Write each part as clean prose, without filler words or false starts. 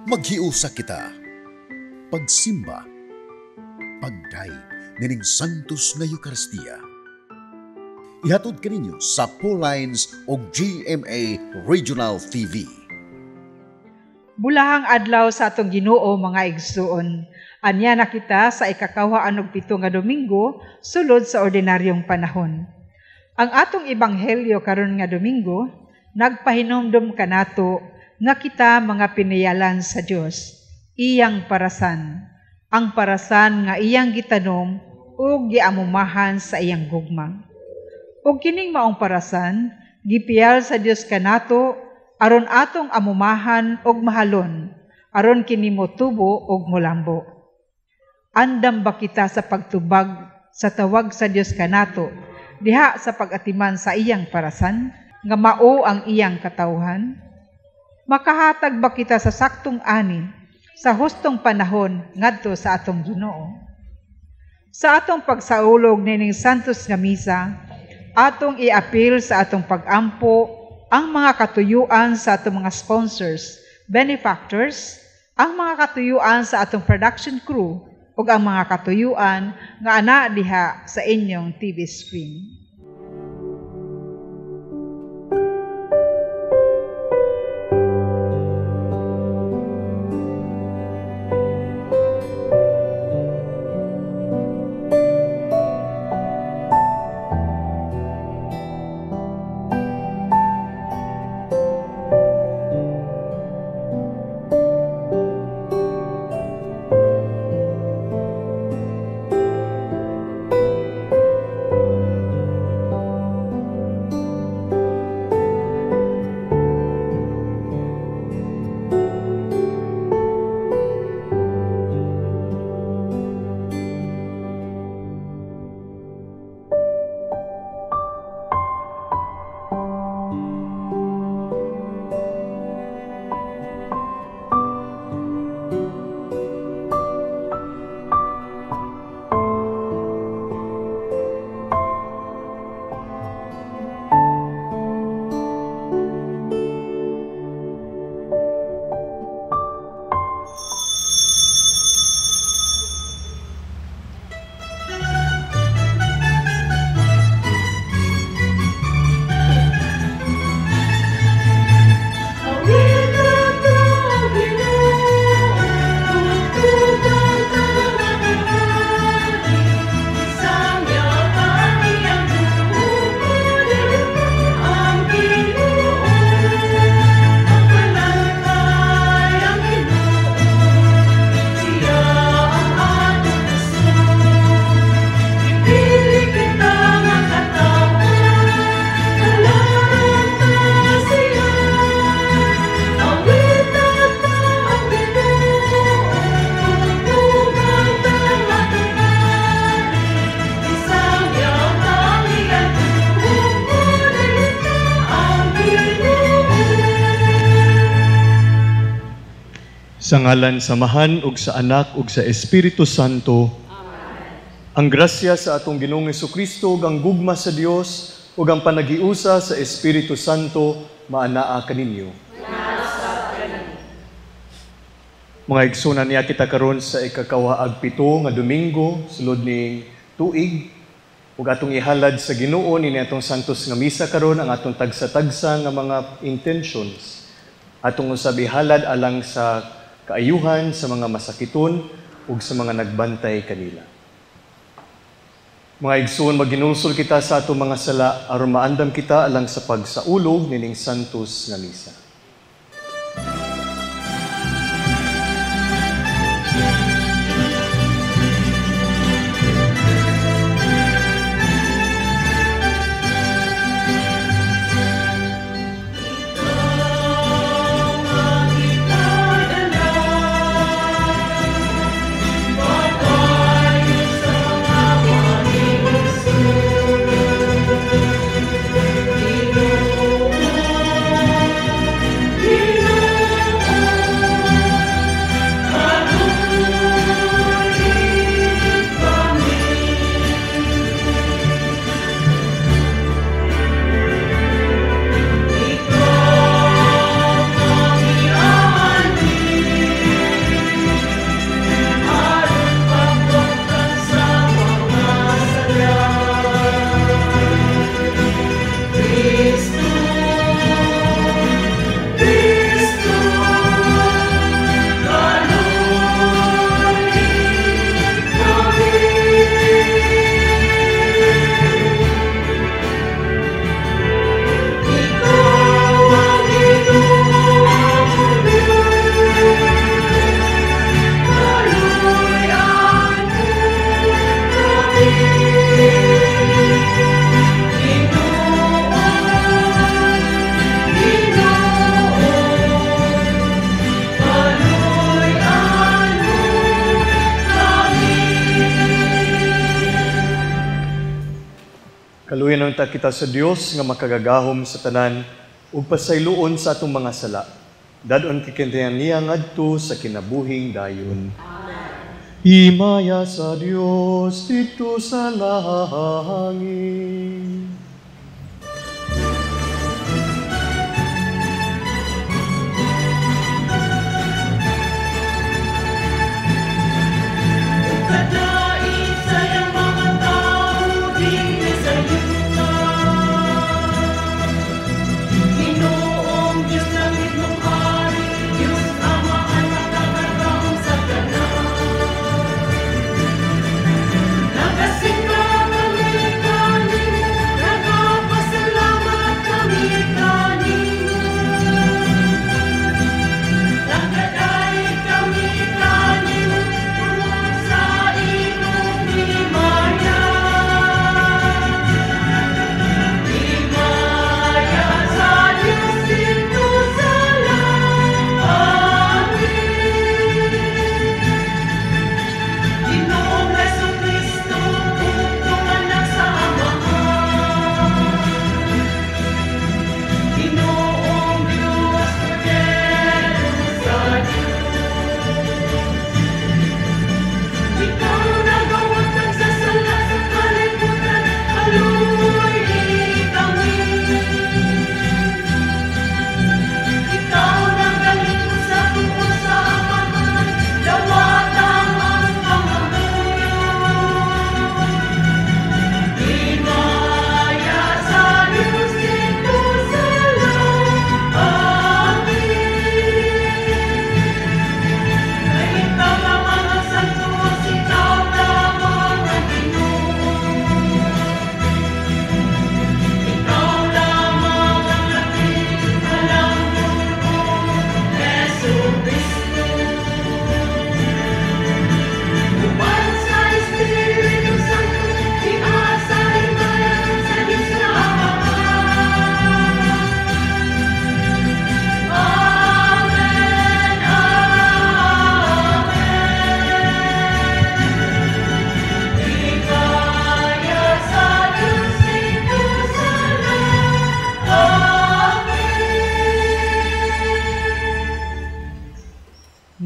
Maghiusa kita. Pagsimba. Pagdayeg nining Santos nga Eucharistia. Ihatod kaninyo sa Lines o GMA Regional TV. Bulahang adlaw sa atong Ginoo, mga igsuon. Anya na kita sa ikakawhaan og 7 nga Domingo sulod sa ordinaryong panahon. Ang atong ebanghelyo karon nga Domingo nagpahinumdom kanato nga kita mga piniyalan sa Dios, iyang parasan, ang parasan nga iyang gitanom ug giamumahan sa iyang gugma. Ug kining maong parasan gipiyal sa Dios kanato aron atong amumahan og mahalon, aron kini motubo og molambo. Andam ba kita sa pagtubag sa tawag sa Dios kanato diha sa pag-atiman sa iyang parasan nga mao ang iyang katawhan? Makahatag ba kita sa saktong ani sa hustong panahon ngadto sa atong Ginoo? Sa atong pagsaulog nining Santos nga Misa, atong iapil sa atong pag-ampo ang mga katuyuan sa atong mga sponsors, benefactors, ang mga katuyuan sa atong production crew, ug ang mga katuyuan nga ana diha sa inyong TV screen. Sa ngalan sa Amahan ug sa Anak ug sa Espiritu Santo. Amen. Ang grasya sa atong Ginoong Hesukristo ug ang gugma sa Dios ug ang panaghiusa sa Espiritu Santo maanaa kaninyo. Mga igsoon, niya kita karon sa ikakawaag 7 nga Domingo sulod ning tuig ug atong ihalad sa Ginoo ni atong Santos nga Misa karon ang atong tagsa-tagsa nga mga intentions. Atong usab ihalad alang sa kaayuhan sa mga masakiton ug sa mga nagbantay kanila. Mga igsoon, maghinulsol kita sa atong mga sala aron maandam kita alang sa pagsaulog nining Santos nga Misa. Kaluyan unta kita sa Dios nga makagagahom sa tanan ug pasayloon sa atong mga sala. Dadon kikintayan niya ngadto sa kinabuhing dayon. Amen. Himaya sa Dios didto sa langit.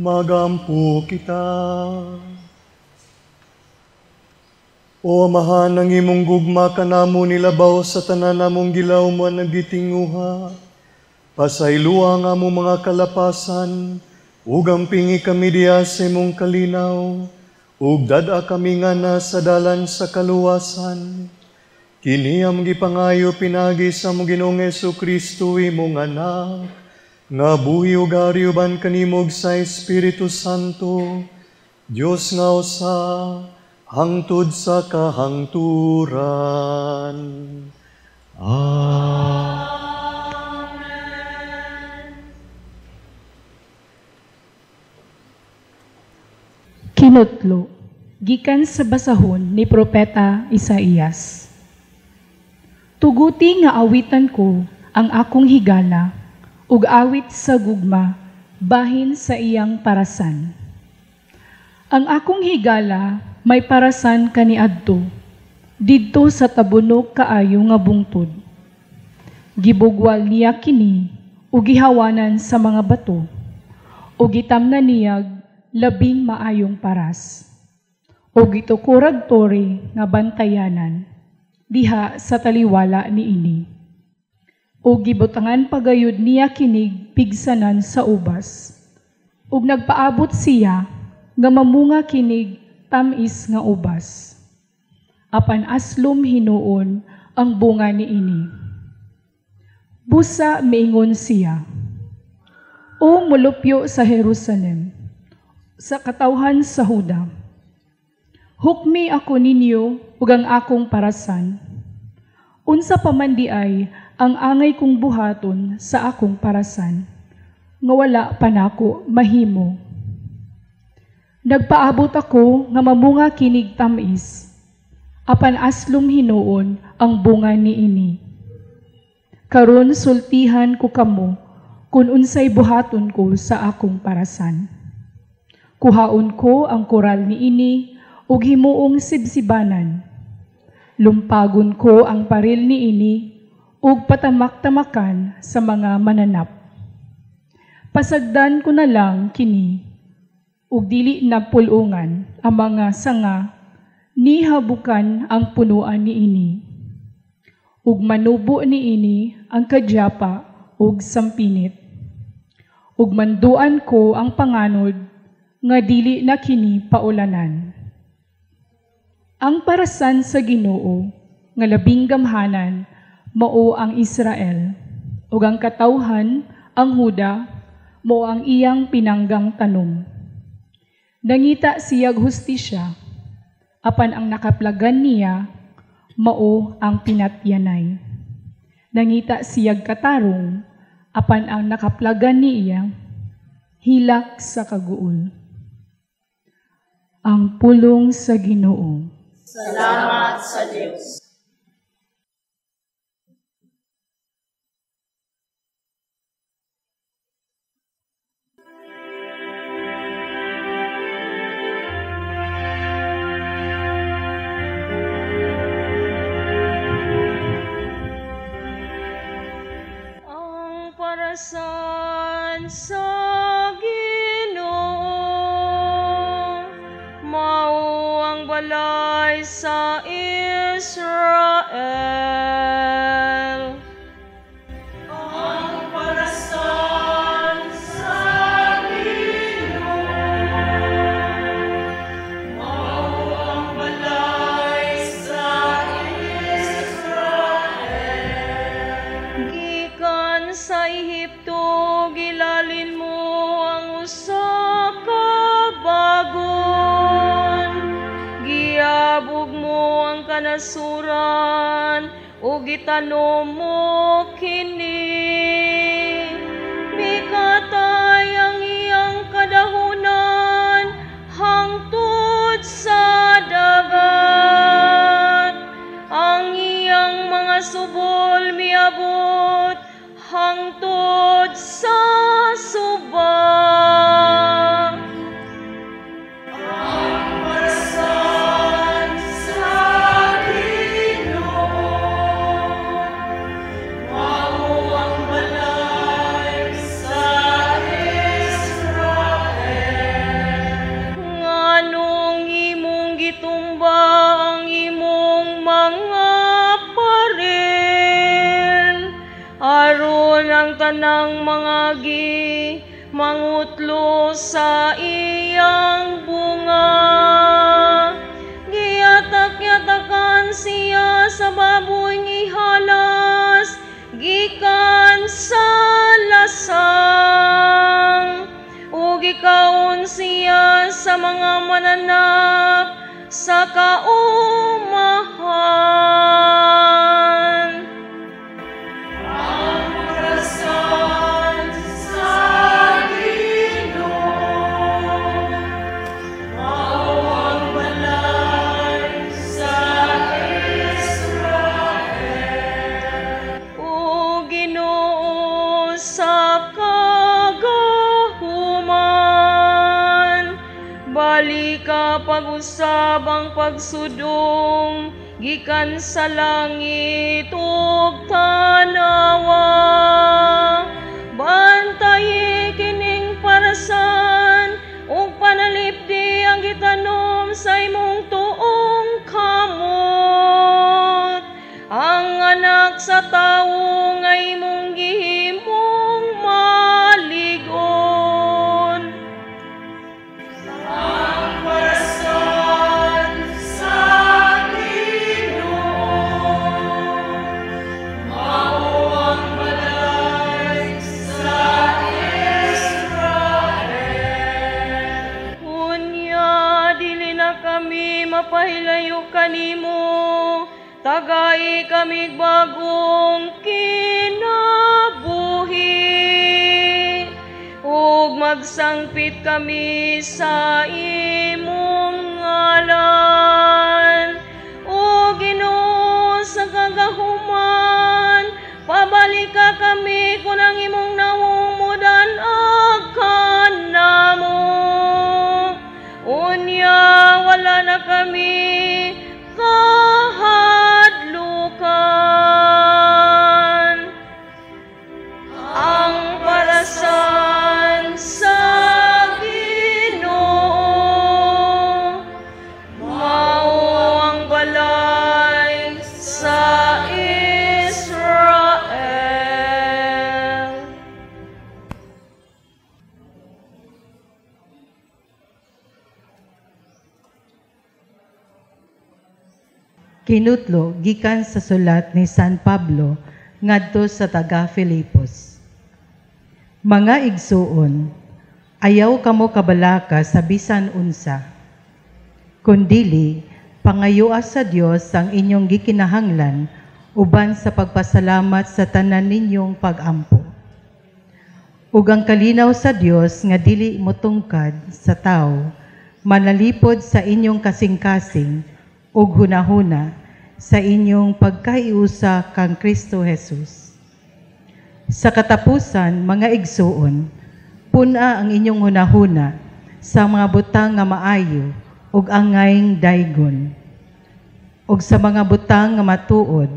Magampo kita. O Amahan, ang imong gugma kanamo nilabaw sa tanan namong gilaw man nagitinguha. Pasayloa ang among mga kalapasan, ug ampingi kami diya sa imong kalinaw, ug dad-a kami nga nasa dalan sa kaluwasan. Kini among gipangayo pinagi sa among Ginoong Hesukristo imong anak, nga buhi ug ari uban kanimo sa Espiritu Santo, Dios nga usa, hangtod sa kahangturan. Amen. Kinutlo, gikan sa basahon ni Propeta Isaías. Tuguti nga awitan ko ang akong higala, ug awit sa gugma, bahin sa iyang parasan. Ang akong higala may parasan kaniadto, didto sa tabunok kaayo nga bungtod. Gibugwal niya kini ug gihawanan sa mga bato, ug gitamnan niyag labing maayong paras. Ug gitukurag tore nga bantayanan, diha sa taliwala niini. O gibutangan pagayod niya kinig pigsanan sa ubas. Ug nagpaabot siya nga mamunga kinig tamis nga ubas. Apan aslom hinuon ang bunga niini. Busa miingon siya, O mulupyo sa Jerusalem, sa katawhan sa Huda, hukmi ako ninyo ug ang akong parasan. Unsa pa man di ay ang angay kong buhaton sa akong parasan, nga wala pa nako mahimo. Nagpaabot ako nga mamunga kinig tamis, apan aslom hinuon ang bunga niini. Karon sultihan ko kamo kun unsay buhaton ko sa akong parasan. Kuhaon ko ang koral niini ug himuong sibsibanan. Lumpagon ko ang paril niini ug patamak-tamakan sa mga mananap. Pasagdan ko na lang kini ug dili na pulungan ang mga sanga, nihabukan ang punuan niini. Ug manubo niini ang kadyapa ug sampinit. Ug manduan ko ang panganod nga dili na kini paulanan. Ang parasan sa Ginoo nga labing gamhanan mao ang Israel, ug ang katawhan ang Huda mao ang iyang pinanggang tanom. Nangita siyag hustisya, apan ang nakaplagan niya mao ang pinatyanay. Nangita siyag katarong, apan ang nakaplagan niya hilak sa kaguol. Ang pulong sa Ginoo. Salamat sa Dios. Ang parasan sa Ginoo mao ang balay sa Israel. Ang parasan sa Ginoo mao ang balay sa Israel. Gikan sa Ehipto gilalin mo ang usa ka bagon. Giabog mo ang kanasuran ug gitanom mo kini. Mikatay ang iyang kadahunan hangtod sa dagat. Ang iyang mga subol miabot hangtod sa suba. Ang parasan sa Ginoo mao ang balay sa Israel. Nganong imong gitumba ang imong mga paril, aron ang tanang mga gi mangutlo sa iyang bunga. Giyatak-yatakan siya sa baboy ngihalas, gikan sa lasang. Ug gikaon siya sa mga mananap sa kaumahan. Ang parasan sa Ginoo mao ang balay sa Israel. O Ginoo sa kagahuman, balika pag-usab ang pagsudong gikan sa langit ug tanawa. Bantayi kining parasan ug panalipdi ang gitanom sa imong tuong kamot. Ang anak sa tawo nga imong gihimong malig-on. Ang parasan sa Ginoo mao ang balay sa Israel. Unya dili na kami mapahilayo kanimo, tagai kami bagong kinabuhi, ug magsangpit kami sa imong ngalan. O Ginoo sa kagahuman, pabalika kami kun ang imong nawong mudan-ag kanamo. Unya wala na kami kahadlok. Kinutlo gikan sa sulat ni San Pablo ngadto sa taga Filipos. Mga igsuon, ayaw kamo kabalaka sa bisan unsa. Kundili, pangayoa sa Dios ang inyong gikinahanglan uban sa pagpasalamat sa tanan ninyong pagampo. Ug ang kalinaw sa Dios nga dili motungkad sa tawo, manalipod sa inyong kasing-kasing ug hunahuna sa inyong pagkaiusa kang Kristo Jesus. Sa katapusan, mga igsuon, pun-a ang inyong hunahuna sa mga butang nga maayo ug angayng daygon, ug sa mga butang nga matuod,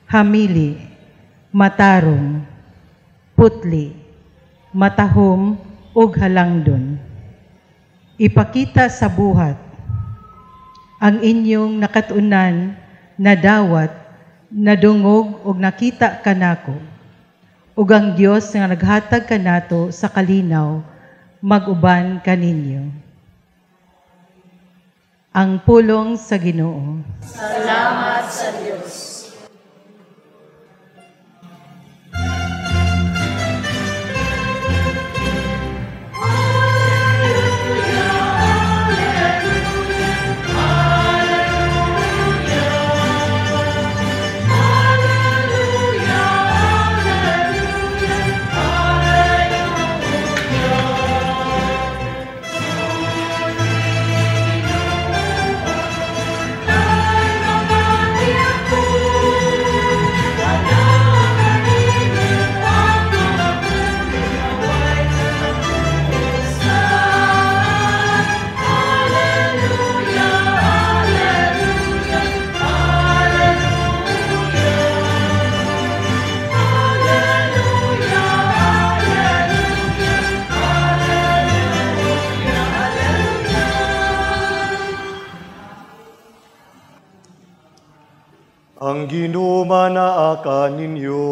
hamili, matarong, putli, matahom ug halangdon. Ipakita sa buhat ang inyong nakatunan, nadawat, nadungog ug nakita kanako, ug ang Dios nga naghatag kanato sa kalinaw mag-uban kaninyo. Ang pulong sa Ginoo. Salamat sa Dios. Ang Ginoo manaa kaninyo.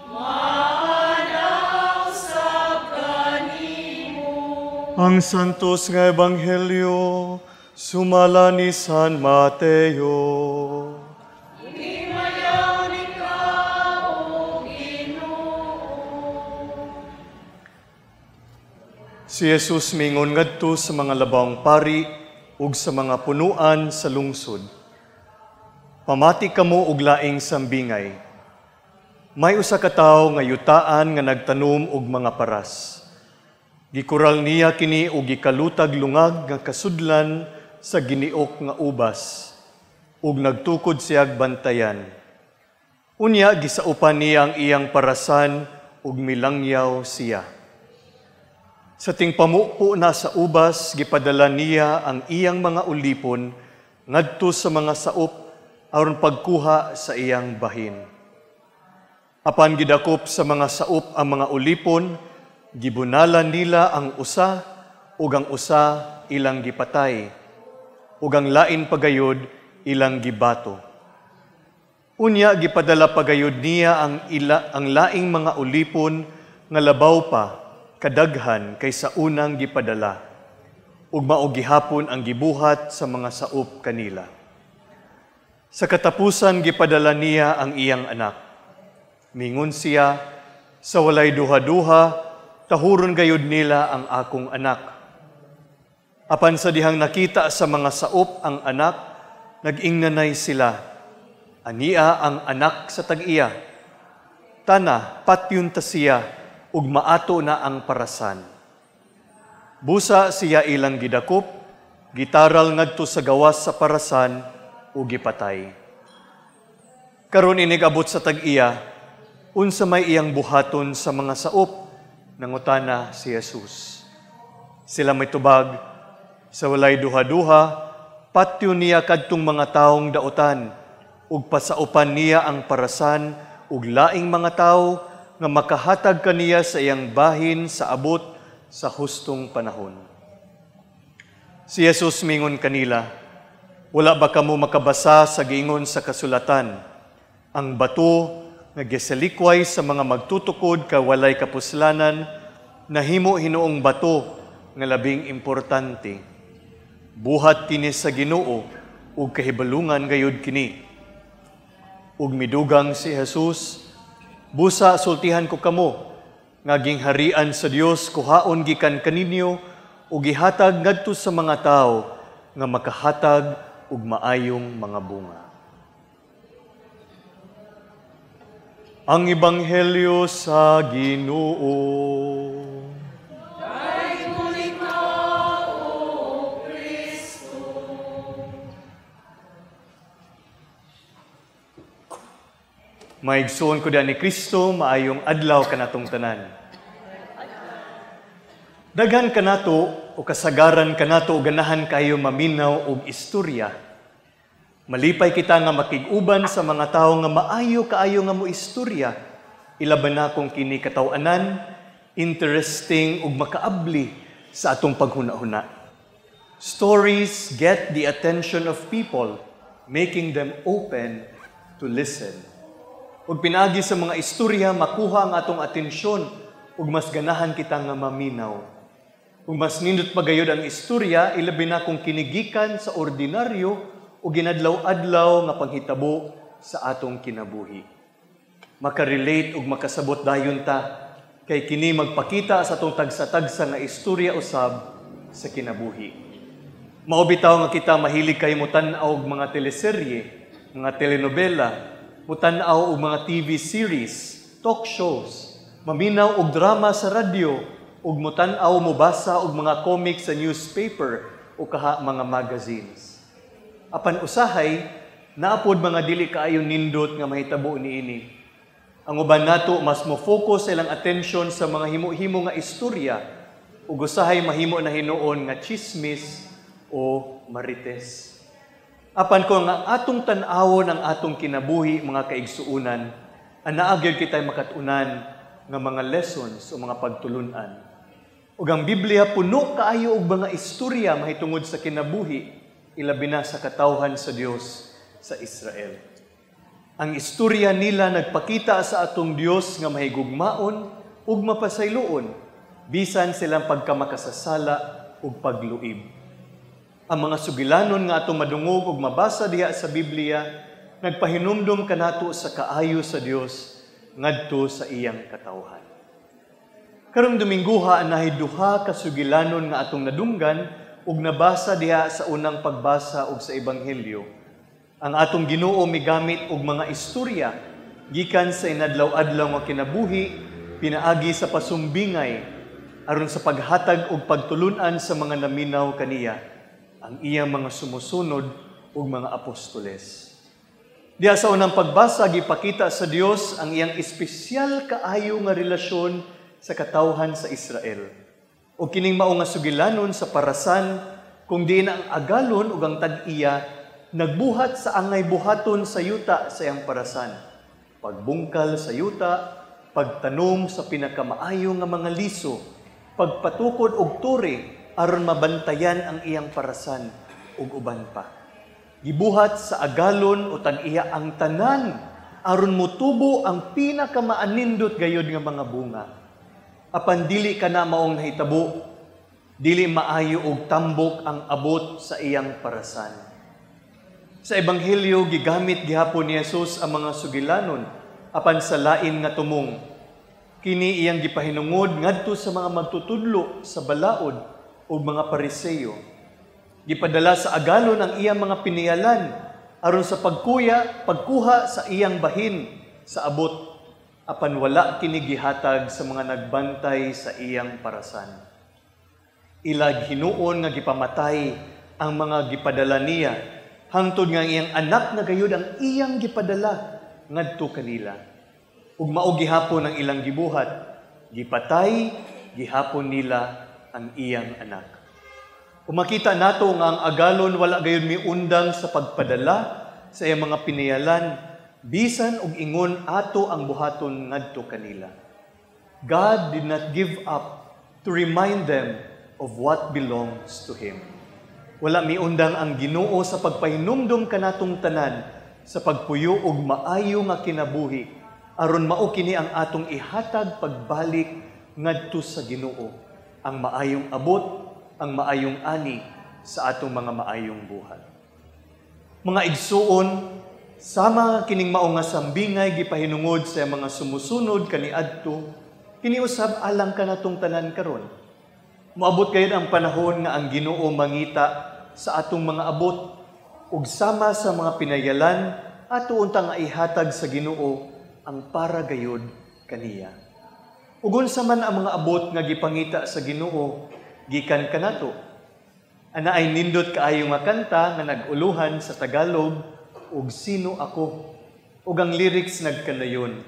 Maanaw sa kanimo. Ang Santos nga Ebanghelyo sumala ni San Mateo. Himayaw ni ka, O Ginoo. Si Jesus mingon ngadto sa mga labawng pari ug sa mga punuan sa lungsod. Pamati kamo og laing sambingay. May usa ka tawo nga yutaan nga nagtanom og mga paras. Gikural niya kini og gikalutag lungag nga kasudlan sa giniok nga ubas, ug nagtukod siyag bantayan. Unya gisaupan niya ang iyang parasan ug milangyaw siya. Sa tingpamupo na sa ubas, gipadala niya ang iyang mga ulipon ngadto sa mga saup aron pagkuha sa iyang bahin. Apan gidakop sa mga saup ang mga ulipon, gibunalan nila ang usa ug ang usa ilang gipatay, ug ang lain pagayod ilang gibato. Unya gipadala pagayod niya ang laing mga ulipon nga labaw pa kadaghan kaysa unang gipadala, ug mao gihapon ang gibuhat sa mga saup kanila. Sa katapusan gipadala niya ang iyang anak. Mingon siya, sa walay duha-duha, tahuron gayud nila ang akong anak. Apan sa dihang nakita sa mga saup ang anak, nag-ingnanay sila. Ania ang anak sa tag-iya. Tana, patyon ta siya, ug maato na ang parasan. Busa siya ilang gidakop, gitaral ngadto sa gawas sa parasan, ug gipatay. Karon inig-abot sa tag-iya, unsa may iyang buhaton sa mga saup, nangutana si Jesus. Sila may tubag, sa walay duha-duha, patyo niya kadtong mga taong daotan, ug pasaupan niya ang parasan ug laing mga tawo nga makahatag kaniya sa iyang bahin sa abot sa hustong panahon. Si Jesus mingon kanila, wala ba kamo makabasa sa giingon sa kasulatan? Ang bato nga gisalikway sa mga magtutukod kay walay kapuslanan, nahimo hinuong bato nga labing importante. Buhat kini sa Ginoo Ug kahibalungan gayud kini. Ug midugang si Jesus, "Busa sultihan ko kamo, nga gingharian sa Dios kuhaon gikan kaninyo ug gihatag ngadto sa mga tawo nga makahatag og maayong mga bunga." Ang Ebanghelyo sa Ginoo. Daygon ikaw, O Kristo. Maigsoon ko diha ni Kristo, maayong adlaw kanatong tanan. Daghan kanato o kasagaran kanato o ganahan kayo maminaw og istorya. Malipay kita nga makig-uban sa mga tawo nga maayo kaayo nga moistorya. Ilaban na kung kini kataw-anan, interesting ug makaabli sa atong paghuna-huna. Stories get the attention of people, making them open to listen. Ug pinaagi sa mga istorya, makuha ang atong atensyon ug mas ganahan kita nga maminaw. Ug mas nindot pagayod ang istorya, ilabi na kung kinigikan sa ordinaryo o ginadlaw-adlaw nga panghitabo sa atong kinabuhi. Makarelate ug makasabot dayon ta, kay kini magpakita sa atong tagsa-tagsa nga istorya usab sa kinabuhi. Mao bitaw nga kita mahilig kay motan-aw og mga teleserye, mga telenovela, motan-aw og mga TV series, talk shows, maminaw og drama sa radyo, ug motan-aw mobasa og mga comics sa newspaper o kaha mga magazines. Apan usahay, naapod mga dili kaayo nindot nga mahitabo niini. Ang uban nato mas mo-focus sa ilang atensyon sa mga himo-himo nga istorya ug usahay mahimo na hinuon nga chismis o marites. Apan kung ang atong tan-awon ang atong kinabuhi mga kaigsuonan, anaa gyud kitay makat-unan nga mga lessons o mga pagtulun-an. Ug ang Biblia puno kaayo og mga istorya mahitungod sa kinabuhi, ilabi na sa katawhan sa Dios sa Israel. Ang istorya nila nagpakita sa atong Dios nga mahigugmaon ug mapasayloon bisan silang pagkamakasasala ug pagluib. Ang mga sugilanon nga atong madungog ug mabasa diha sa Biblia nagpahinumdom kanato sa kaayo sa Dios ngadto sa iyang katawhan. Karong Domingguha nahay duha ka sugilanon nga atong nadunggan ug nabasa diha sa unang pagbasa ug sa Ebanghelyo. Ang atong Ginoo migamit og mga istorya gikan sa inadlaw-adlaw nga kinabuhi pinaagi sa pasumbingay aron sa paghatag og pagtulun-an sa mga naminaw kaniya, ang iyang mga sumusunod ug mga apostoles. Diha sa unang pagbasa gipakita sa Dios ang iyang espesyal kaayo nga relasyon sa katawhan sa Israel. O kining mao nga sugilanon sa parasan kung diin ang agalon ug ang tag-iya nagbuhat sa angay buhaton sa yuta sa iyang parasan. Pagbungkal sa yuta, pagtanom sa pinakamaayo nga mga liso, pagpatukod og tore aron mabantayan ang iyang parasan ug uban pa. Gibuhat sa agalon o tag-iya ang tanan aron motubo ang pinakamaanindot gayod nga mga bunga. Apan dili ka na maong nahitabo, dili maayo og tambok ang abot sa iyang parasan. Sa Ebanghelyo gigamit gihapon ni Jesus ang mga sugilanon apan sa lain nga tumong. Kini iyang gipahinungod ngadto sa mga magtutudlo sa balaod ug mga Pariseo. Gipadala sa agalon ang iyang mga piniyalan aron sa pagkuha sa iyang bahin sa abot, apan wala kini gihatag sa mga nagbantay sa iyang parasan. Ilag hinuon nga gipamatay ang mga gipadala niya, hangtod nga ang iyang anak na gayud ang iyang gipadala ngadto kanila. Ug mao gihapon ang ilang gibuhat, gipatay gihapon nila ang iyang anak. Umakita nato nga ang agalon wala gayud miundang sa pagpadala sa iyang mga piniyalan, bisan og ingon ato ang buhaton ngadto kanila. God did not give up to remind them of what belongs to Him. Wala miundang ang Ginoo sa pagpahinumdom kanatong tanan sa pagpuyo og maayo nga kinabuhi aron mao kini ang atong ihatag pagbalik ngadto sa Ginoo, ang maayong abot, ang maayong ani sa atong mga maayong buhat. Mga igsuon, sama kining mao nga sambingay gipahinungod sa mga sumusunod kaniadto, kini usab alang kanatong tanan karon. Moabot gayud ang panahon nga ang Ginoo mangita sa atong mga abot ug sama sa mga pinayalan ato unta nga ihatag sa Ginoo ang para gayud kaniya. Ug unsa man ang mga abot nga gipangita sa Ginoo gikan kanato. Ana ay nindot kaayo nga kanta nga nag-uluhan sa Tagalog og Sino Ako. Ug ang lyrics nagkanayon: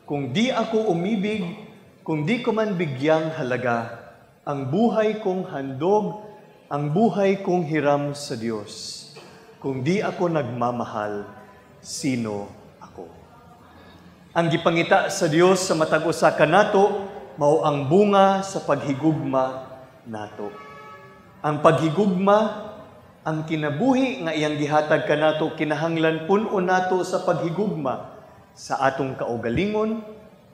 Kung di ako umibig, kung di ko man bigyang halaga, ang buhay kong handog, ang buhay kong hiram sa Dios. Kung di ako nagmamahal, sino ako? Ang gipangita sa Dios sa matag usa kanato mao ang bunga sa paghigugma nato. Ang paghigugma, ang kinabuhi nga iyang gihatag kanato kinahanglan pun-on nato sa paghigugma sa atong kaugalingon,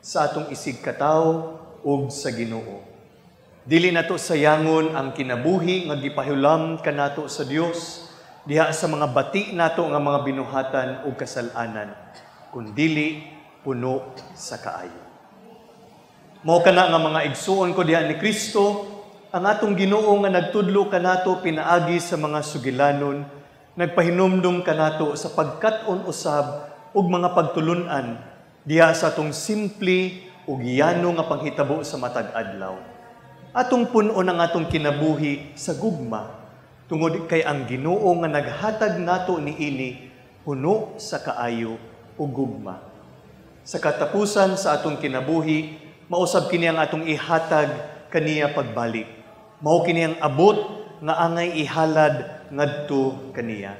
sa atong isigkatawo ug sa Ginoo. Dili nato sayangon ang kinabuhi nga gipahulam kanato sa Dios diha sa mga bati nato nga mga binuhatan ug kasal-anan, kundili puno sa kaayo. Mao kana nga mga igsuon ko diha ni Kristo, ang atong Ginoo nga nagtudlo kanato pinaagi sa mga sugilanon, nagpahinumdum kanato sa pagkat-on usab ug mga pagtulun-an diha sa atong simple ug yano nga panghitabo sa matag adlaw. Atong punon ang atong kinabuhi sa gugma, tungod kay ang Ginoo nga naghatag nato niini puno sa kaayo ug gugma. Sa katapusan sa atong kinabuhi, mausab kini ang atong ihatag kaniya pagbalik. Mao kini ang abot nga angay ihalad ngadto kaniya.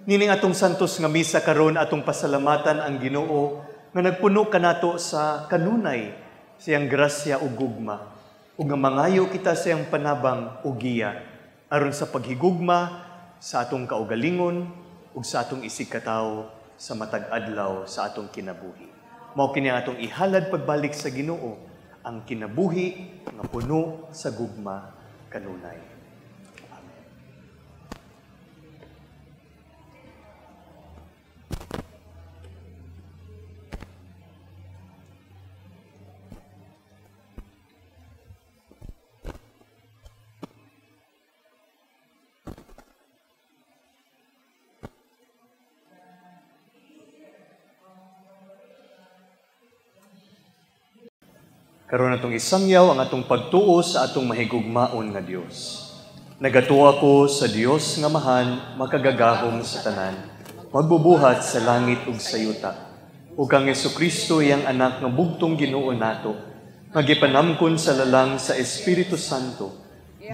Nining atong santos nga misa karon atong pasalamatan ang Ginoo nga nagpuno kanato sa kanunay siyang grasya ug gugma. Ug nga mangayo kita sa iyang panabang ug giya aron sa paghigugma sa atong kaugalingon ug sa atong isigkatawo sa matag adlaw sa atong kinabuhi. Mao kini ang atong ihalad pagbalik sa Ginoo, ang kinabuhi nga puno sa gugma kanunay. Amen. Karon atong isangyaw ang atong pagtuo sa atong mahigugmaon nga Dios. Nagatuo ko sa Dios nga Amahan, makagagahom sa tanan, magbubuhat sa langit ug sa yuta. Ug kang Hesukristo iyang anak nga bugtong Ginoo nato, nga gipanamkon sa lalang sa Espiritu Santo,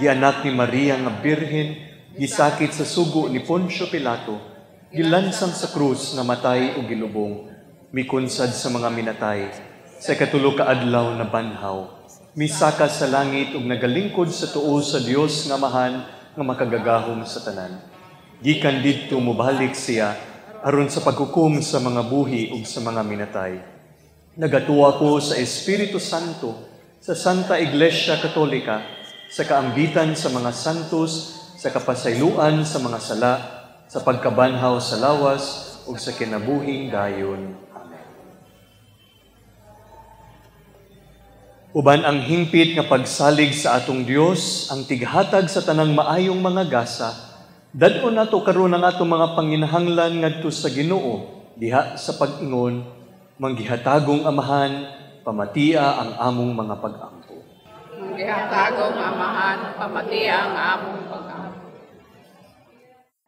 gianak ni Maria nga Birhen, gisakit sa sugo ni Poncio Pilato, gilansang sa krus, namatay ug gilubong, mikunsad sa mga minatay, sa ikatulo ka adlaw na banhaw, misaka sa langit ug nagalingkod sa tuo sa Dios nga Amahan nga makagagahom sa tanan. Gikan didto mobalik siya aron sa paghukom sa mga buhi ug sa mga minatay. Nagatuwa ko sa Espiritu Santo, sa Santa Iglesia Katolika, sa kaambitan sa mga santos, sa kapasayloan sa mga sala, sa pagkabanhaw sa lawas ug sa kinabuhing dayon. Uban ang hingpit nga pagsalig sa atong Dios, ang tighatag sa tanang maayong mga gasa, dad-on nato karon ang atong mga panginahanglan ngadto sa Ginoo, diha sa pag-ingon, manggihatagong Amahan, pamatia ang among mga pag-ampo. Manggihatagong Amahan, pamatia ang among pag-ampo.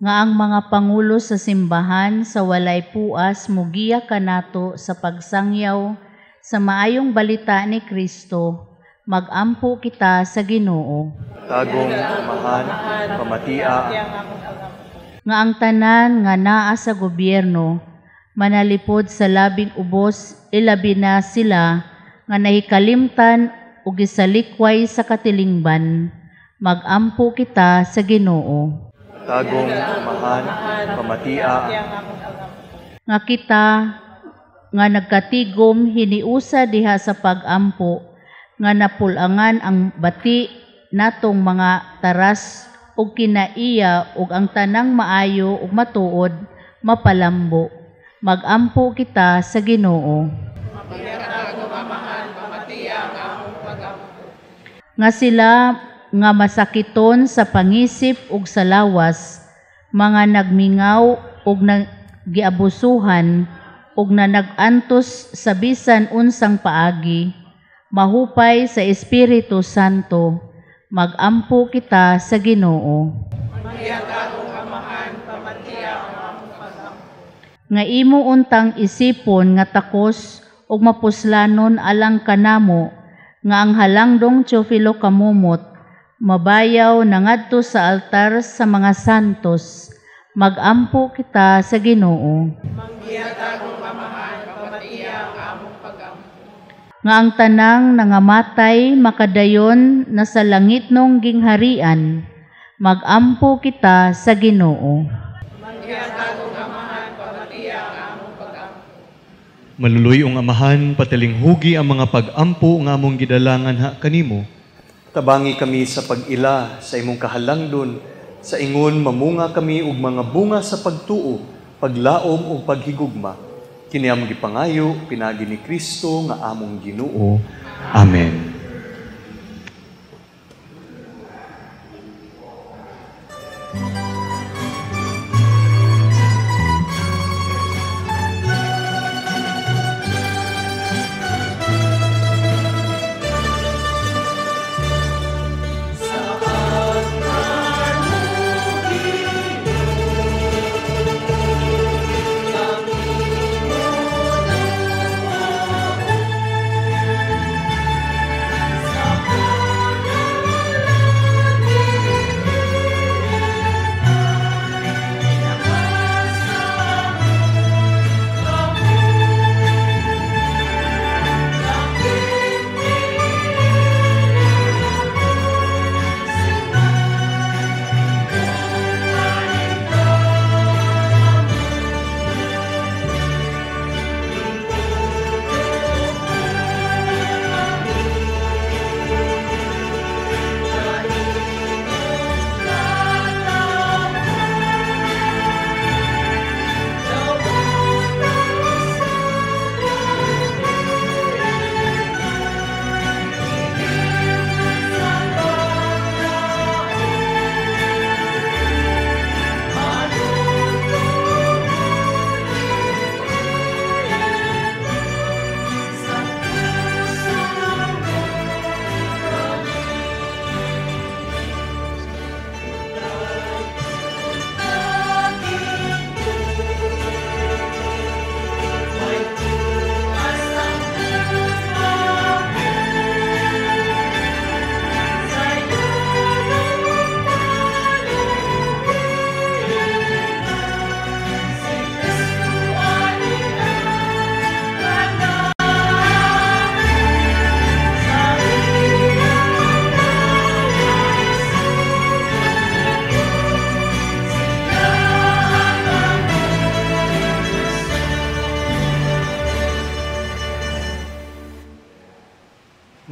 Nga ang mga pangulo sa simbahan sa walay puas mugiya kanato sa pagsangyaw sa maayong balita ni Kristo, magampo kita sa Ginoo. Tagong Amahan, pamatia. Nga ang tanan nga naa sa gobyerno, manalipod sa labing ubos, ilabi na sila nga nahikalimtan ug gisalikway sa katilingban, magampo kita sa Ginoo. Tagong Amahan, pamatia. Nga kita nga nagkatigom hiniusa diha sa pagampo, nga napulangan ang bati natong mga taras ug kinaiya ug ang tanang maayo ug matuod mapalambo. Magampo kita sa Ginoo. Nga sila nga masakiton sa pangisip ug sa lawas, mga nagmingaw ug giabusuhan ug nanag-antos sa bisan unsang paagi, mahupay sa Espiritu Santo. Magampo kita sa Ginoo. Nga imo untang isipon nga takos ug mapuslanon alang kanamo, nga ang halangdong Teofilo kamumot mabayaw na ngadto sa altar sa mga santos. Magampo kita sa Ginoo. Nga ang tanang nangamatay makadayon na sa langitnong gingharian. Magampo kita sa Ginoo. Maluluy-ong Amahan, patalinghugi ang mga pag-ampo nga among gidalangan ha kanimo. Tabangi kami sa pag-ila sa imong kahalangdon, sa ingon mamunga kami og mga bunga sa pagtuo, paglaom ug paghigugma. Kini among gipangayo pinaagi ni Kristo nga among Ginoo. Amen.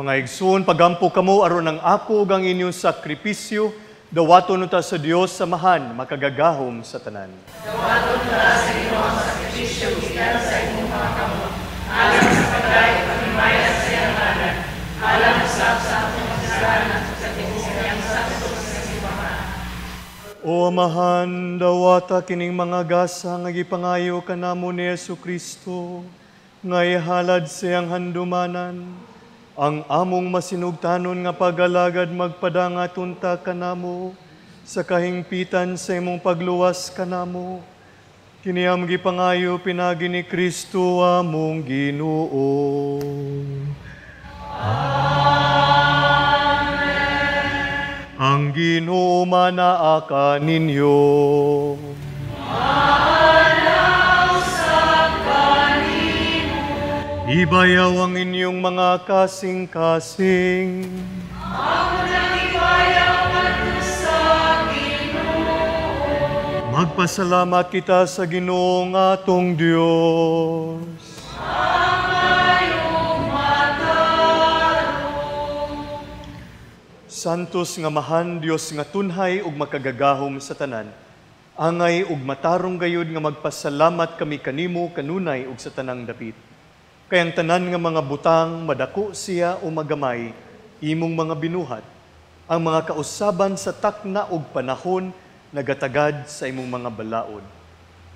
Mga igsoon, pagampo kamo aron ang ako ug ang inyong sakripisyo, dawaton unta sa Dios Amahan, makagagahom sa tanan. Dawaton unta sa Ginoo ang sakripisyo gikan sa imong mga kamot, alang sa pagdayeg paghimaya sa iyang ngalan, alang usab sa atong kasalanan sa tibuok niyang santos nga simbahan. O Amahan, dawata kining mga gasa nga gipangayo kanamo ni Hesukristo, nga ihalad sa iyang handumanan. Ang among masinugtanon nga pagalagad magpadangat unta kanamo sa kahingpitan sa imong pagluwas kanamo. Kini among gipangayo pinaagi ni Kristo among Ginoo. Amen. Ang Ginoo manaa kaninyo. Ibayaw ang inyong mga kasing-kasing. Amo nang ibayaw ngadto sa Ginoo. Magpasalamat kita sa Ginoong atong Dios. Angay ug matarong. Santos nga Amahan, Dios nga tunhay ug makagagahom sa tanan. Angay ug matarong gayud nga magpasalamat kami kanimo kanunay ug sa tanang dapit. Kay ang tanan nga mga butang madako siya o magamay, imong mga binuhat. Ang mga kausaban sa takna ug panahon nagatagad sa imong mga balaod.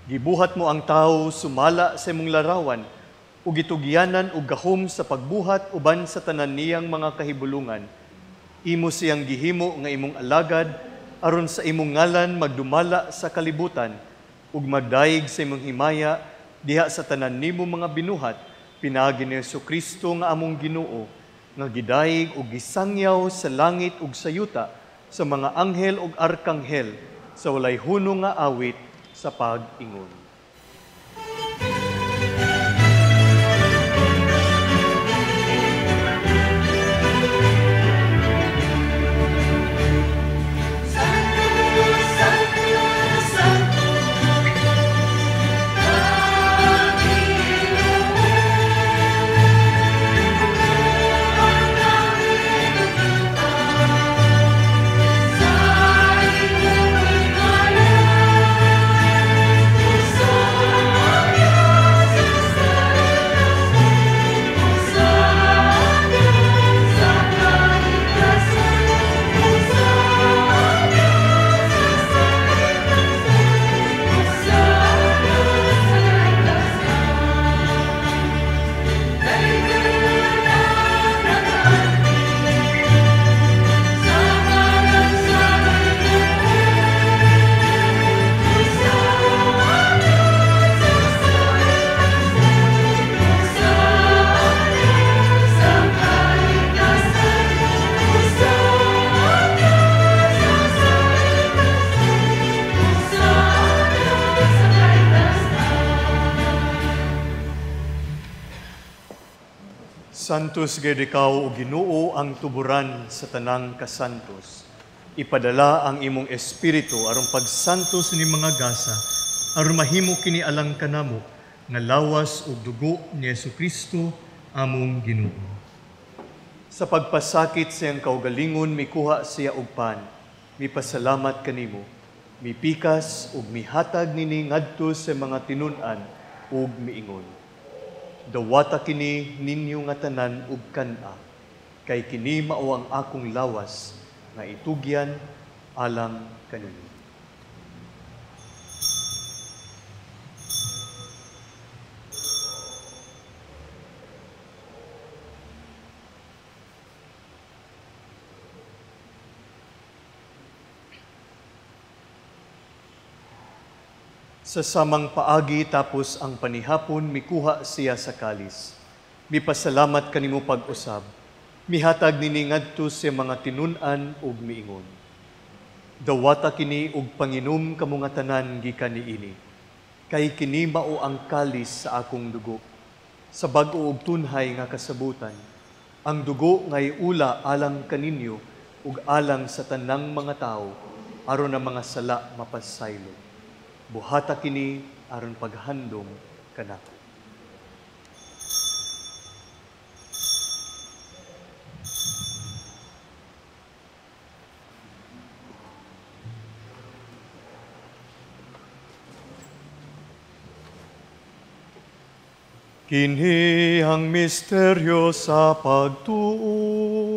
Gibuhat mo ang tawo sumala sa imong larawan ug gitugyanan og gahom sa pagbuhat uban sa tanan niyang mga kahibulungan. Imo siyang gihimo nga imong alagad aron sa imong ngalan magdumala sa kalibutan ug magdayeg sa imong himaya diha sa tanan nimo mga binuhat pinaagi ni Hesukristo nga among Ginoo nga gidayeg ug gisangyaw sa langit ug sa yuta sa mga anghel ug arkanghel sa walay hunong nga awit sa pag-ingon. Santos gayud ikaw o Ginoo ang tuburan sa tanang kasantos. Ipadala ang imong espiritu aron pagsantos ni mga gasa, aron mahimo kini alang kanamo nga lawas ug dugo ni Hesukristo among Ginoo. Sa pagpasakit sa iyang kaugalingon mikuha siya og pan, mipasalamat kanimo, mipikas ug mihatag nini ngadto sa mga tinun-an ug miingon. Dawata kini ninyo nga tanan ug kan-a, kay kini mao ang akong lawas nga itugyan alang kaninyo. Sa samang paagi tapos ang panihapon, mikuha siya sa kalis. Mipasalamat kanimo pag-usab. Mihatag nini ngadto sa mga tinun-an ug miingon. Dawata kini ug panginom kamo nga tanan gikan niini. Kay kini mao ang kalis sa akong dugo. Sa bag-o ug tunhay nga kasabutan. Ang dugo ngay ula alang kaninyo ug alang sa tanang mga tawo aron ang mga sala mapasaylo. Buhata kini aron paghandom kanako. Kini ang misteryo sa pagtuo.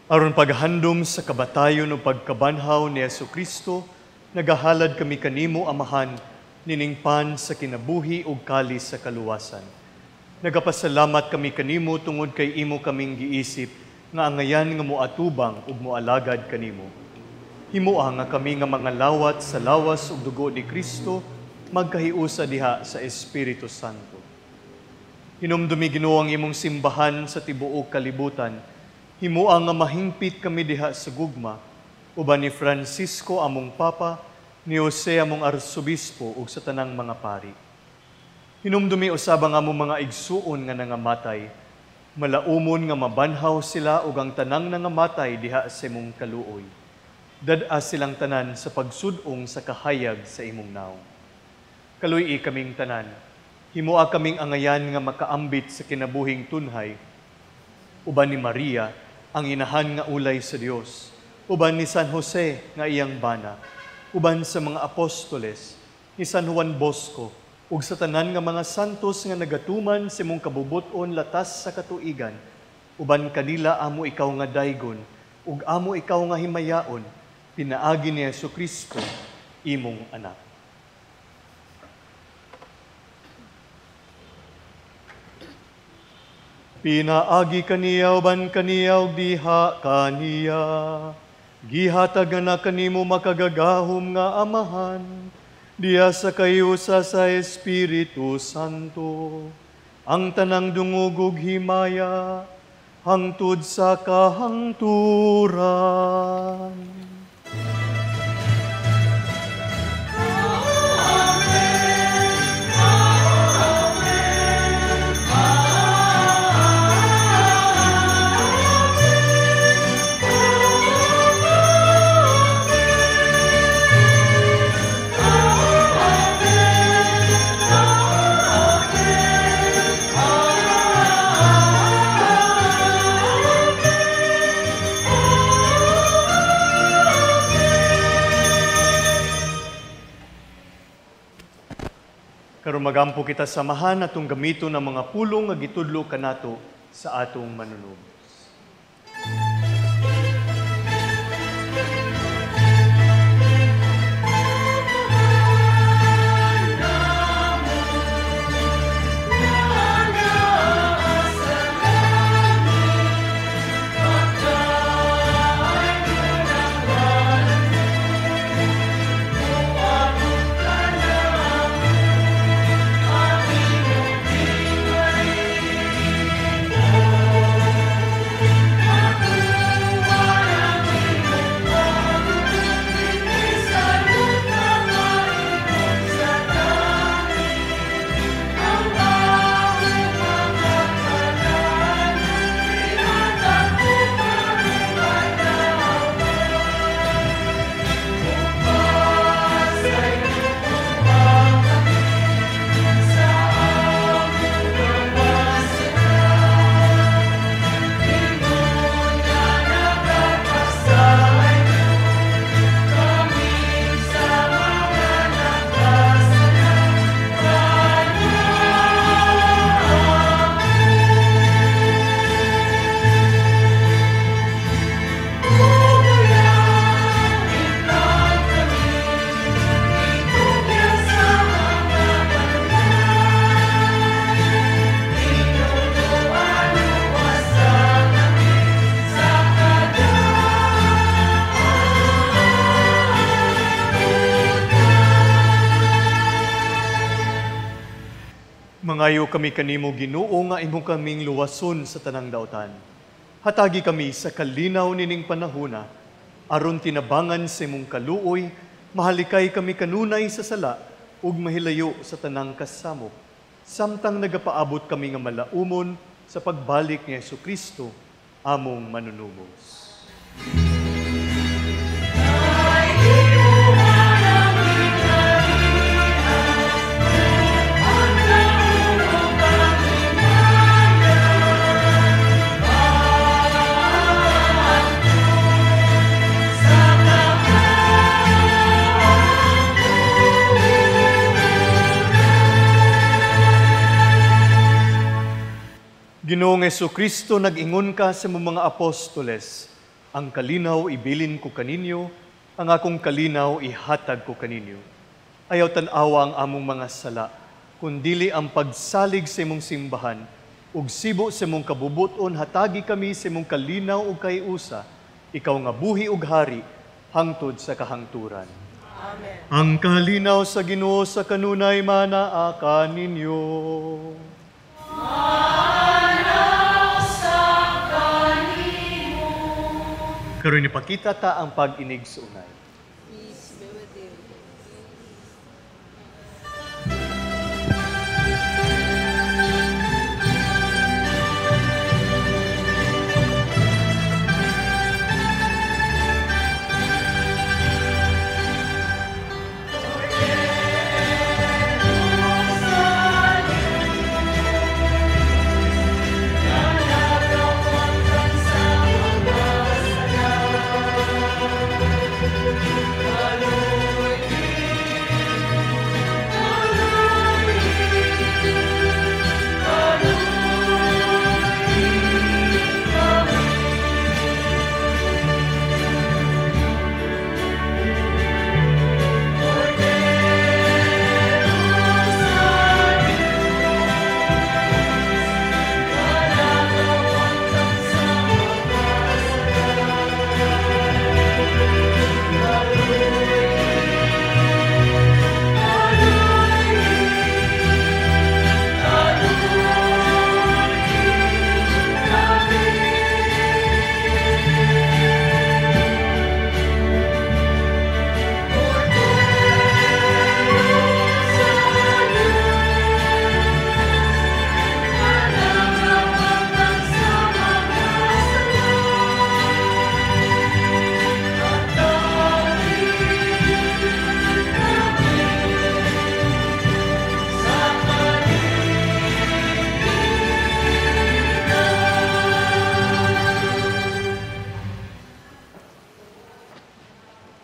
Aron paghandom sa kabatayon o pagkabanhaw ni Hesukristo, nagahalad kami kanimo, Amahan, niningpan sa kinabuhi ug kalis sa kaluwasan. Nagapasalamat kami kanimo tungod kay imo kaming giisip nga angayan nga moatubang ug moalagad kanimo. Himoa nga kami nga mga lawat sa lawas ug dugo ni Kristo, magkahiusa diha sa Espiritu Santo. Hinumdumi Ginoo ang imong simbahan sa tibuok kalibutan. Himua nga mahingpit kami diha sa gugma, uban ni Francisco among Papa, ni Jose among Arsobispo ug sa tanang mga pari. Hinumdumi usab ang among mga igsuon nga nangamatay, malaumon nga mabanhaw sila ug ang tanang nangamatay diha sa imong kaluoy. Dad-a silang tanan sa pagsud-ong sa kahayag sa imong nawong. Kaluy-i kaming tanan, himua kaming angayan nga makaambit sa kinabuhing tunhay, uban ni Maria, ang inahan nga ulay sa Dios, uban ni San Jose nga iyang bana, uban sa mga apostoles, ni San Juan Bosco, ug sa tanan nga mga santos nga nagatuman sa imong kabubut-on latas sa katuigan, uban kanila amo ikaw nga daygon, ug amo ikaw nga himayaon, pinaagi ni Jesucristo, imong anak. Pinaagi kaniya uban kaniya ug diha kaniya, gihatag na kanimo makagagahom nga Amahan, diha sa kayusa sa Espiritu Santo, ang tanang dungog ug himaya, hangtod sa kahangturan. Karon magampo kita samahan atong gamiton ang mga pulong nga gitudlo kanato sa atong manunubos. Mangayo kami kanimo Ginoo nga imo kaming luwason sa tanang dautan. Hatagi kami sa kalinaw nining panahona, aron tinabangan sa imong kaluoy, mahalikay kami kanunay sa sala ug mahilayo sa tanang kasamok. Samtang nagapaabot kami nga malaumon sa pagbalik ni Jesucristo, among manunubos. Ginoong Jesucristo, nag-ingon ka sa mga apostoles, ang kalinaw ibilin ko kaninyo, ang akong kalinaw ihatag ko kaninyo. Ayaw tan-awa ang among mga sala, kundili ang pagsalig sa imong simbahan, ug sibo sa imong kabubuton, hatagi kami sa imong kalinaw ug kaiusa, ikaw nga buhi ug hari, hangtod sa kahangturan. Amen. Ang kalinaw sa Ginoo sa kanunay manaa kaninyo. Manaa sa kanimo. Karon ipakita ta ang pag-inig sa unay. Peace be with you.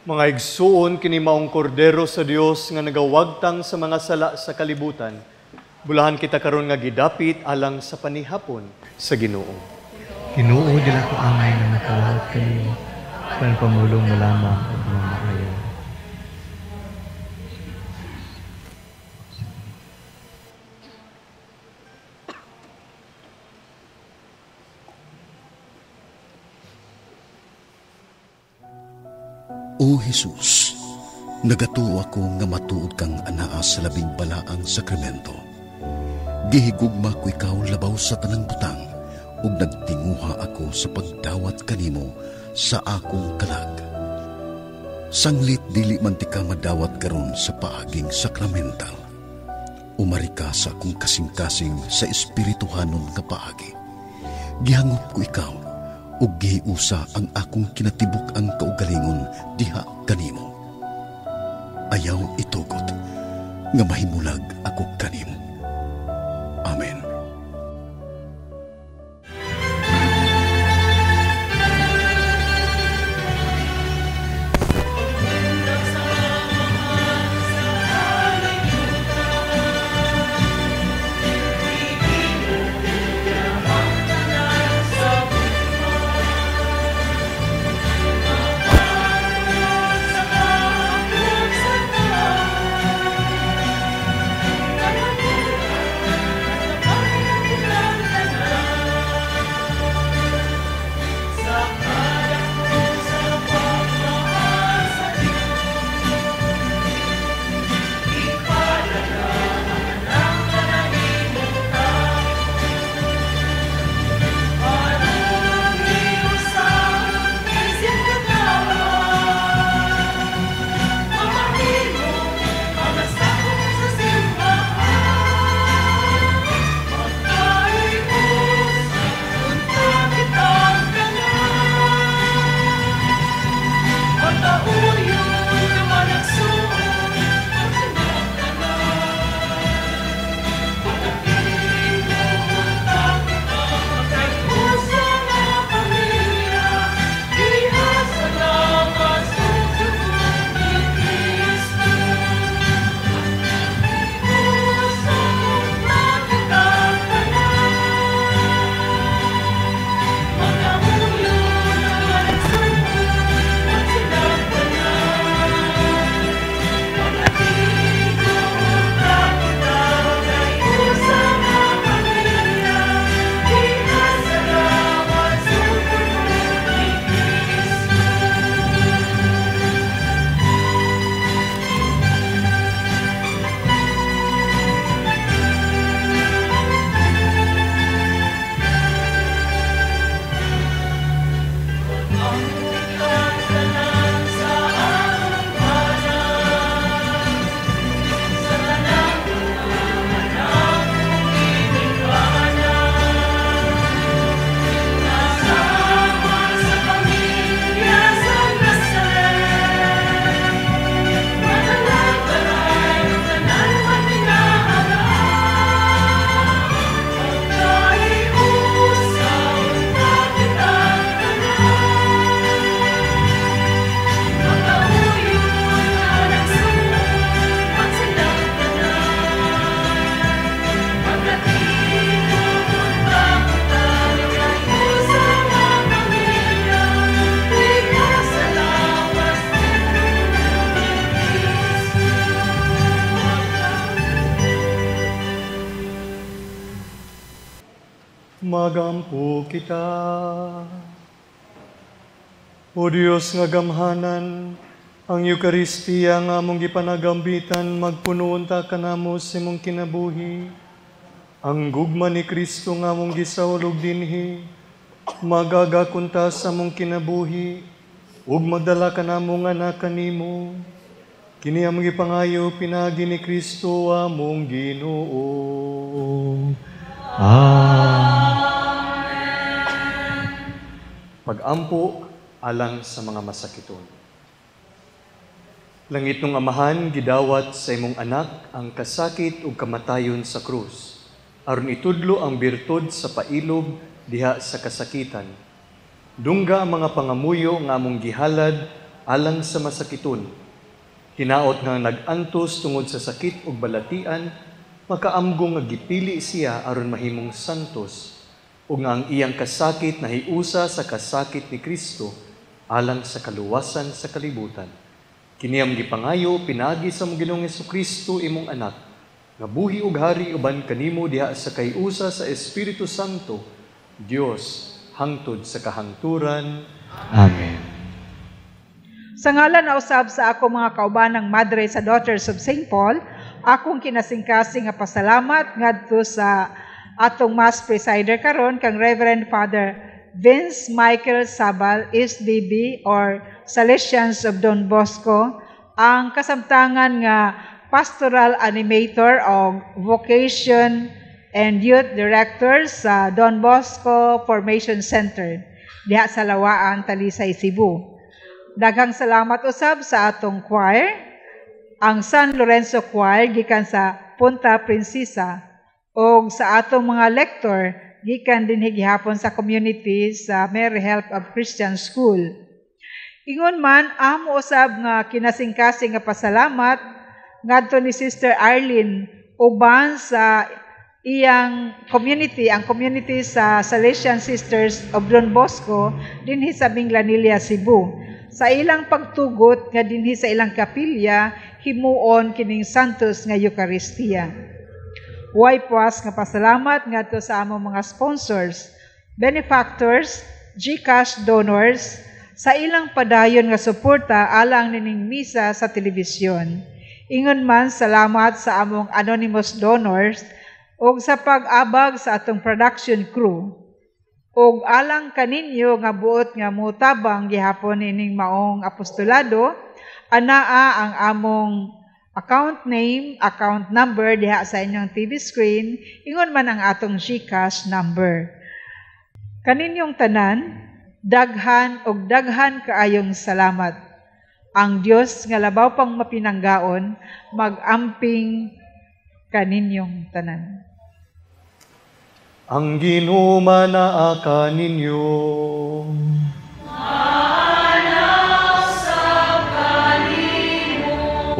Mga igsuon, kini maong kordero sa Dios nga nagawagtang sa mga sala sa kalibutan. Bulahan kita karon nga gidapit alang sa panihapon sa Ginoo. Ginoo, dili ko angay nga nakawat kanimo, apan pamulong mo lamang ug mamaayo. O Jesus, nagatuo ako nga matuod kang anaa sa labing balaang sakramento. Gihigugma ko ikaw labaw sa tanang butang, ug nagtinguha ako sa pagdawat kanimo sa akong kalag. Sanglit dili man ti ka madawat karon sa paaging sakramental. Umari ka sa akong kasing-kasing sa espirituhanon nga paagi. Gihangop ko ikaw, ug gihiusa ang akong kinatibuk ang kaugalingon diha kanimo. Ayaw itugot nga mahimulag ako kanimo. Amen. Sa Magampo kita. O Dios nga gamhanan, ang Eukaristiya nga among gipanagambitan, magpuno unta kanamo sa imong kinabuhi. Ang gugma ni Kristo nga among gisawlog dinhi, magaga kunta sa among kinabuhi, ug magdala kanamo nga anak kanimo. Kini among gipangayo pinaagi ni Kristo among Ginoo. Amen. Pag-ampo alang sa mga masakiton. Langitnong Amahan, gidawat sa imong anak ang kasakit ug kamatayon sa krus, aron itudlo ang birtud sa pailob diha sa kasakitan. Dungga ang mga pangamuyo nga among gihalad alang sa masakiton. Hinaot nga nag-antos tungod sa sakit ug balatian, makaamgo nga gipili siya aron mahimong santos, ug nga ang iyang kasakit nahiusa sa kasakit ni Kristo alang sa kaluwasan sa kalibutan. Kini ang gipangayo pinaagi sa among Ginoong Hesukristo, imong anak, nga buhi ug hari uban kanimo diha sa kayusa sa Espiritu Santo, Dios, hangtod sa kahangturan. Amen. Sa ngalan na usab sa ako mga kaubanang madre sa Daughters of St. Paul, akong kinasingkasing nga pasalamat ngadto sa atong Mass presider karon kang Reverend Father Vince Michael Sabal, SDB or Salesians of Don Bosco, ang kasamtangan nga pastoral animator o vocation and youth director sa Don Bosco Formation Center diha sa Lawaan, Talisay, Cebu. Daghang salamat usab sa atong choir, ang San Lorenzo Choir gikan sa Punta Princesa, og sa atong mga lector gikan dinhi gihapon sa community sa Mary Help of Christian School. Ingon man amo usab nga kinasingkasing nga pasalamat ngadto ni Sister Arlene uban sa iyang community, ang community sa Salesian Sisters of Don Bosco dinhi sa Minglanilla, Cebu, sa ilang pagtugot nga dinhi sa ilang kapilya himuon kining Santos nga Eucharistia. Way puas nga pasalamat ngadto sa among mga sponsors, benefactors, GCash donors sa ilang padayon nga suporta alang nining misa sa telebisyon. Ingon man salamat sa among anonymous donors ug sa pag-abag sa atong production crew. Ug alang kaninyo nga buot nga motabang gihapon ining maong apostolado, anaa ang among account name, account number diha sa inyong TV screen, ingon man ang atong GCash number. Kaninyong tanan, daghan og daghan kaayong salamat. Ang Dios nga labaw pang mapinanggaon, mag-amping kaninyong tanan. Ang Ginoo manaa kaninyo.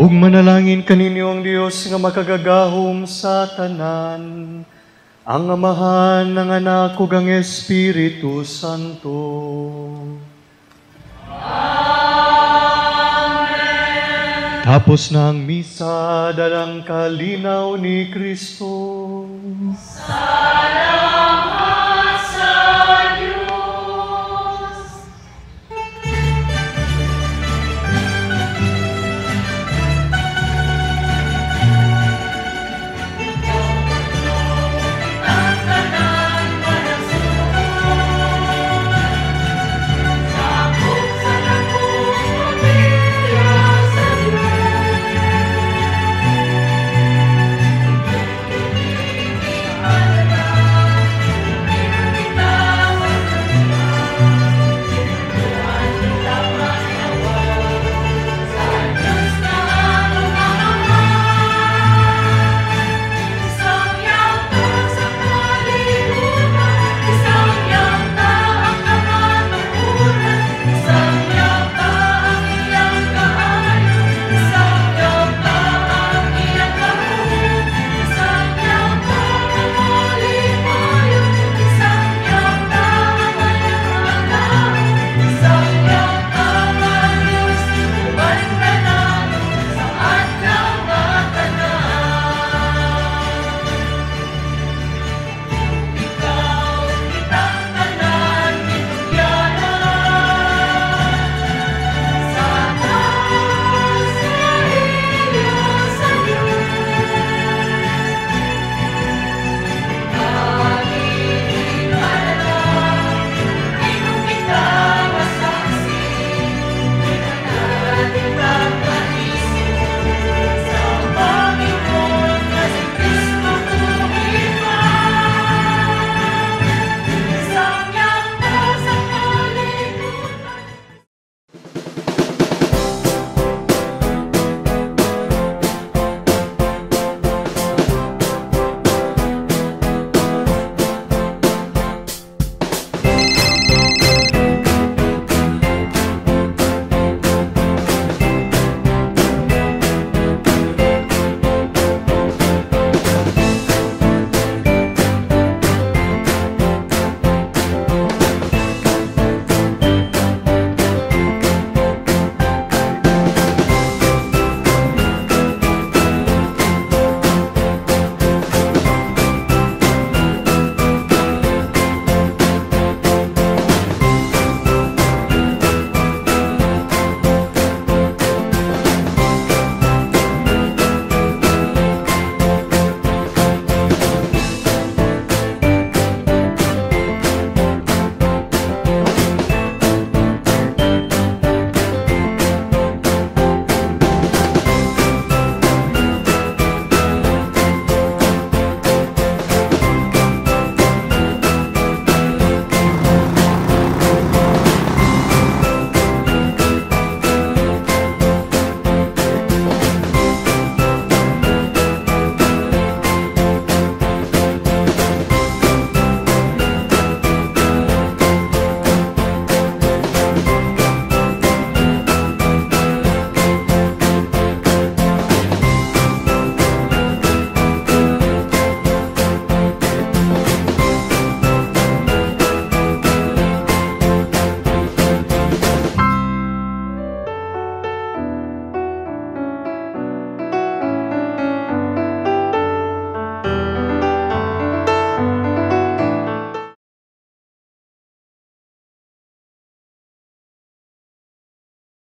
Ug manalangin kaninyo ang Dios nga makagagahom sa tanan, ang Amahan, ang Anak ug ang Espiritu Santo. Amen. Tapos na ang misa, dalang kalinaw ni Kristo. Salamat.